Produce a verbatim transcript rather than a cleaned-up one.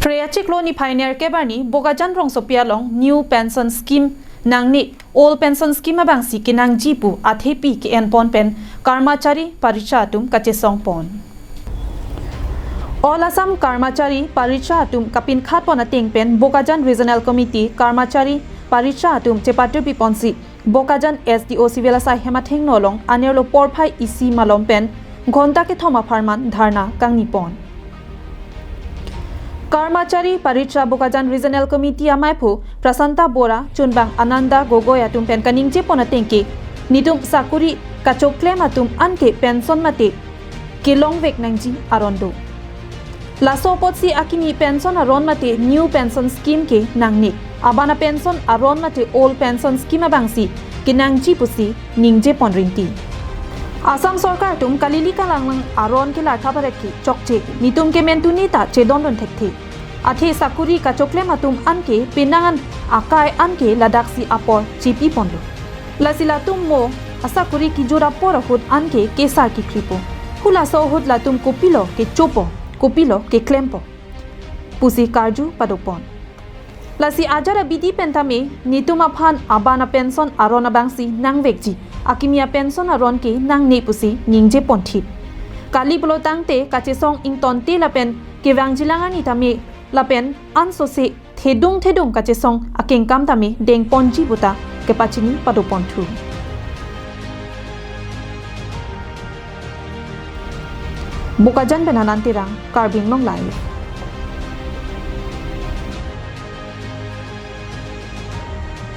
Phre achiklo niphai nerkep arni Bokajan rongsopi along new pension scheme nangne old pension scheme abangsi kenangji pu athepi ke-enpon pen karmachari parisha atum kachesongpon. All Assam karmachari parisha atum kapinkhatpon ateng pen Bokajan Regional Committee karmachari parisha atum chepatrupiponsi Bokajan S D O Civil asai hem athengno along anerlo porphai isi malom pen ghonta kethom apharman dharna kangnipon. Karmachari parisha Bokajan Regional Committee amaiphu Prasanta Bora, chunbang Ananda Gogoi atum pen kaningjepon ateng ke, netum sakuri kachoklem atum anke pension mate kelongvek nangji aron do. Laso apotsi akimi pension aron mate new pension scheme ke nangne. Aban apension aron mate old pension scheme abangsi kenangji pusi ningjepon rinti. Assam sorkar atum kalili kalanglang aron kelar thabaret ke chokche, netum ke mentuni ta chedondon thekthe. Athe sakuri kachoklem atum anke penang an akai anke ladaksi apor chepiponlo. Lasi latum mo asakuri kejut apor ahut anke kesar kekripo. Hulaso ahut latum kopilo kechopo, kopilo keklempo pusi karju padopon. Lasi ajat abidi pen tame netum aphan aban apension aron abangsi nangvekji, akimi apension aron ke nangne pusi ningjeponthip. Kali pulo tangte kachesong ingtonte lapen kevangjilang arni tame lapen ansose thedung thedung kachesong akengkam tame dengponji puta kepachini padoponthu. Bokajan pen Anand Terang, Karbi Anglong Live.